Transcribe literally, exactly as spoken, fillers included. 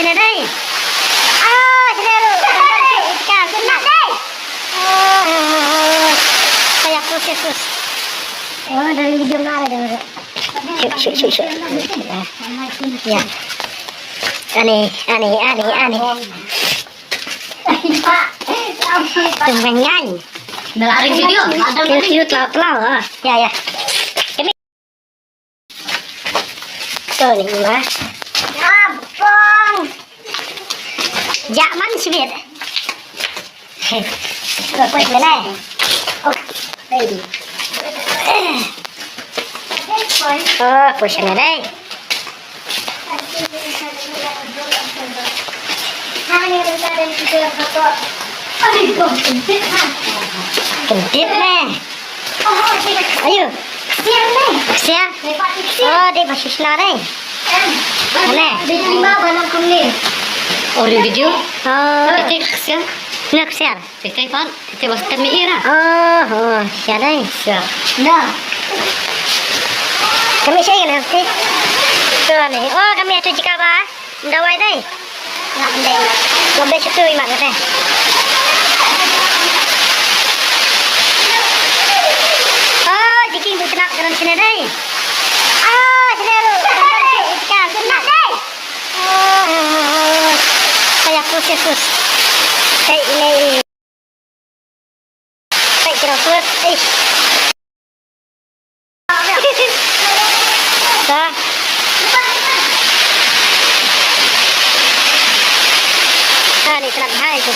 Nadai. Ah, sini lu. Ikan, sini. Nadai. Oh, kayak khusus, khusus. Oh, dari video mana dia? Syuk, syuk, syuk, syuk. Ah, ya. Ani, ani, ani, ani. Tung ngan. Dalam video. Ada video telau, telau, ah. Ya, ya. Kami. Tuh, nih, Mas. Abang. Jaman sibit. Kau kuat mana? Oh, baby. Oh, pusing dai. Kentip ne. Ayo. Siar. Oh, dei ba shisna dei. Ne. Oh, video. Oh. Kesiar. Nak siar. Tete pan, tete bas temi ira. Oh, oh, siar dei. Siar. Nah. Kami siar kan nanti. Tuh nih. Oh, kami ada jika ba. Dawai dei. Ngam dei. Ngam dei situ imat kata. Oh, jiking bu kena kena sini dei. Ah, sini lu. Ikan, sini dei. Oh, kayak khusus. Kayak ini. Baik, kira kuat. Eh. Dah. Ah, ni kena hai tu.